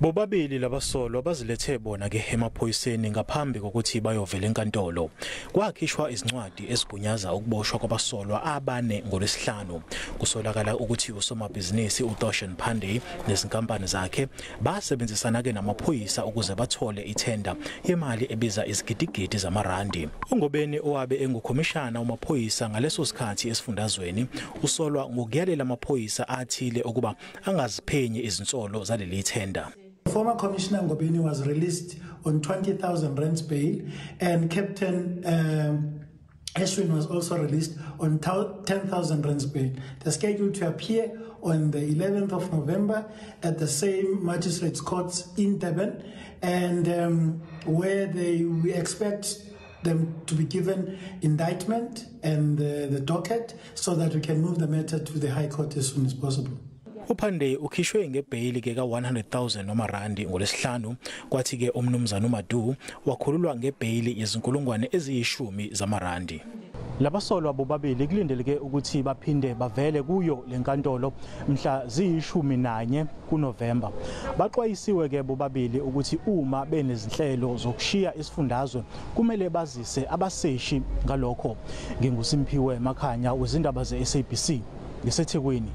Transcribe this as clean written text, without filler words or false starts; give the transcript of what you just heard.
Bobabili labasolwa bazilethe bona ke emaphoyiseni ngaphambi kokuthi bayovela enkantolo. Kwakhishwa izincwadi ezigunyaza ukuboshwa kwabasolwa abane ngoLwesihlanu. Kusolakala ukuthi usomabhizinisi uThoshan Panday nezinkampani zakhe basebenzisana ke namaphoyisa ukuze bathole ithenda yemali ebiza izigidigidi zamarandi. UNgobeni, owabe engukhomishana wamaphoyisa ngaleso sikhathi esifundazweni, usolwa ngokuyalela amaphoyisa athile ukuba angaziphenyi izinsolo zaleli thenda. Former Commissioner Ngobeni was released on 20,000 rands bail, and Captain Ashwin was also released on 10,000 rands bail. They're scheduled to appear on the 11th of November at the same magistrates' courts in Durban, and where we expect them to be given indictment and the docket so that we can move the matter to the High Court as soon as possible. UPanday ukhishwe ngebheyili ke ka100,000 wamarandi ngoLwesihlanu, kwathi ke umnumzana uMadu wakhululwa ngebheyili yezinkulungwane eziyishumi zamarandi. Labasolwa bobabili kulindeleke ukuthi baphinde bavele kuyo lenkantolo mhla ziyi-11 kuNovemba. Baxwayisiwe ke bobabili ukuthi uma benezinhlelo zokushiya isifundazwe kumele bazise abaseshi ngalokho. NginguSimphiwe Makhanya wezindaba ze-SABC ngiseThekwini.